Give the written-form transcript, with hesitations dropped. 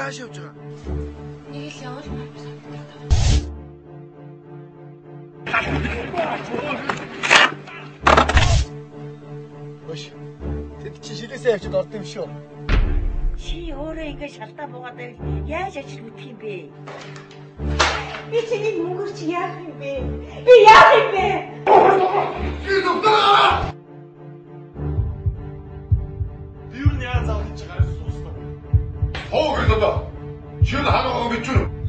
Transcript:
Чи тааш явж байгаа. Нэг л явуулмаар санагдаад. Өш. Тэд чи шилээсээ явчихад орд юм шүү. Чи өөрөө ингэ шалтаа буугаад байвал яаж ажил бүтэх юм бэ? Би чиний мөнгөөр чи яах юм бэ? Би яах юм бэ? Би юу нь яаж заавал чи гараас суусна. Хоо гэлээ. Чи ханаа мэдчихв.